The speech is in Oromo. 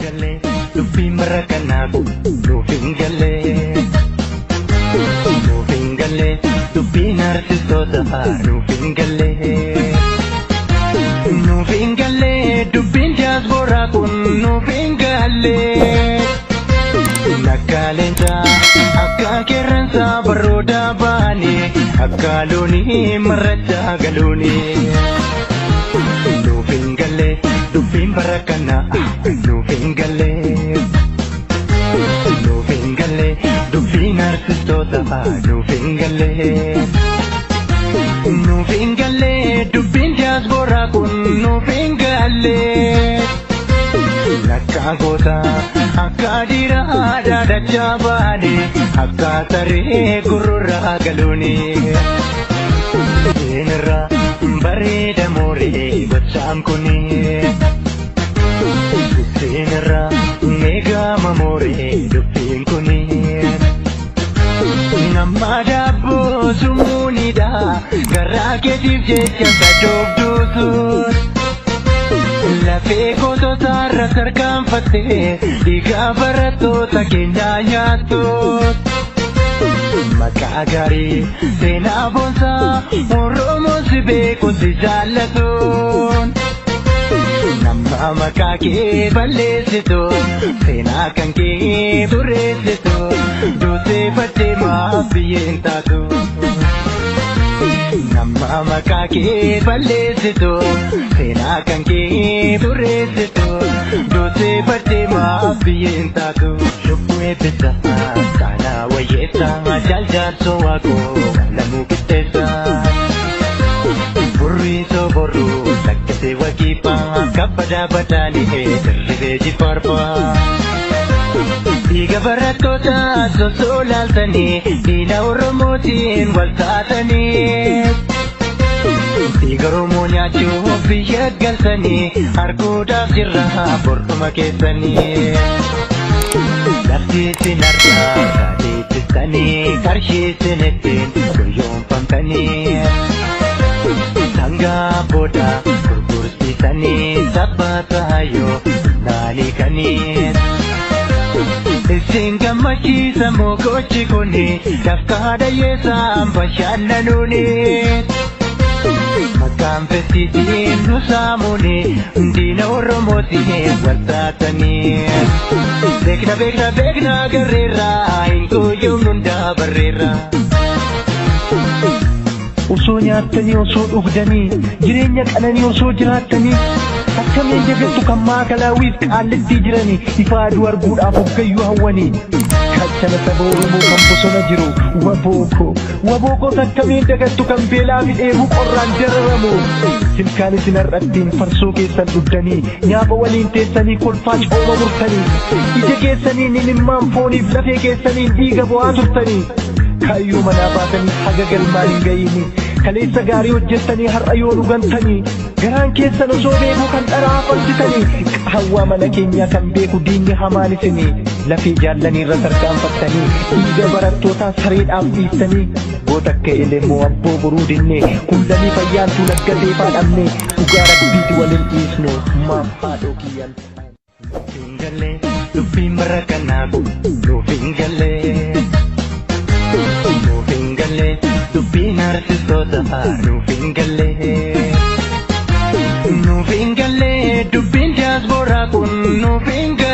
Galee dubbiin bara kanaa nuuf hin galee. Nuuf hin galee dubbiin artistoota nuuf hin galee. Nuuf hin galee dubbiin diyaasporaa kun nuuf hin galee. Akka leencaa akka qeerransaa barooda baanee akka loonii marrachaa galuunii. Nuuf hin galee dubbiin bara kanaa nuuf hin galee. Nuuf hin galee dubbiin artistoota nuuf hin galee. Nuuf hin galee dubbiin diyaasporaa kun nuuf hin galee. Akka goota akka dhiiraa dhaadachaa baane akka saree gurrurraa galuuni. Seenirraa bareeda mooree gochaan kuni. Seenirraa eegama mooree dubbiin kuni. Nama daabboo sumuunidha garaa keetiif jecha sadoof duusuun. Lafee gootota irra tarkaanfattee dhiiga barattoota keenyaa nyaattu. Maqaa gaarii seenaa boonsaa Oromoo si beeku si jaallatuun. Nama maqaa kee balleessitu seenaa kan kee dureessitu duutee baddee maaf biyyeen taatu. Nama maqaa kee balleessitu seenaa kan kee dureessitu duutee baddee maaf biyyeen taatu. Lubbuu eebbisa caalaa wayyeessa jaaljaarsoo waaqoo lamuu qixxeessa. Burriisoo borruu lakkisee wakiifaa kabbadaa badaanii dirribee jifarfaa. Dhiiga barattoota sosoo laaltanii diina Oromootiin wal taatanii. Dhiiga Oromoo nyaachuuf biyya galtanii arguudhaaf jirra bortuma keessanii. Lafti isin harkaa kaateessistanii qarshii isin ittiin guyyoonfamtanii. Sangaa booda gurgursiisanii sabbata hayyoo naanii kanii. Isin gammachiisa mogochi kuni dafqaa dhayyeessaan bashannanuuni. Maqaan festiitiin nu saamuuni diina Oromootiin wal taatanii. Beekna beekna beekna garreerra hin guyyoomnu hundaa barreerra. Osoo nyaattanii osoo dhugdanii jireenya qananii osoo jiraattanii akkamiin jagattu kan maakalaawwiif qaallittii jiranii ifa aduu arguudhaaf hoggayyuu hawwanii. Gaachana saba Oromoo kan bosona jiru wabooko wabookos akkamiin dagattu kan beelaa fi dheebuu qorraan dararamu. Silkaan isin har'attiin farsoo keessan dhugdanii nyaapa waliin teessanii kolfaa cooma murtanii ija keessaniin imimmaan fooniif lafee keessaniin dhiiga bo'aa turtanii. Kaayyoo manaa baatanii haga galmaan hin ga'iini kaleessa gaarii hojjettanii har'a yoo dhugantanii garaan keessan osoo beekuu kan dharaa falsitanii qaawwaa mana keenyaa kan beeku diinni hamaan isinii lafee jaallanii irra tarkaanfattanii dhiiga barattootaa sareedhaaf dhiistanii goota akka elemoo abboo boruu dinnee kullanii fayyaantuu laggatee faadhamne dhugaa rabbiiti waliin dhiisnu maaf haadhoo kiyyan. Nuuf hin galee dubbiin bara kanaa nuuf hin galee. Nuuf hin galee dubbiin artistoota nuuf hin galee. Nuuf hin galee dubbiin diyaasporaa kun nuuf hin galee.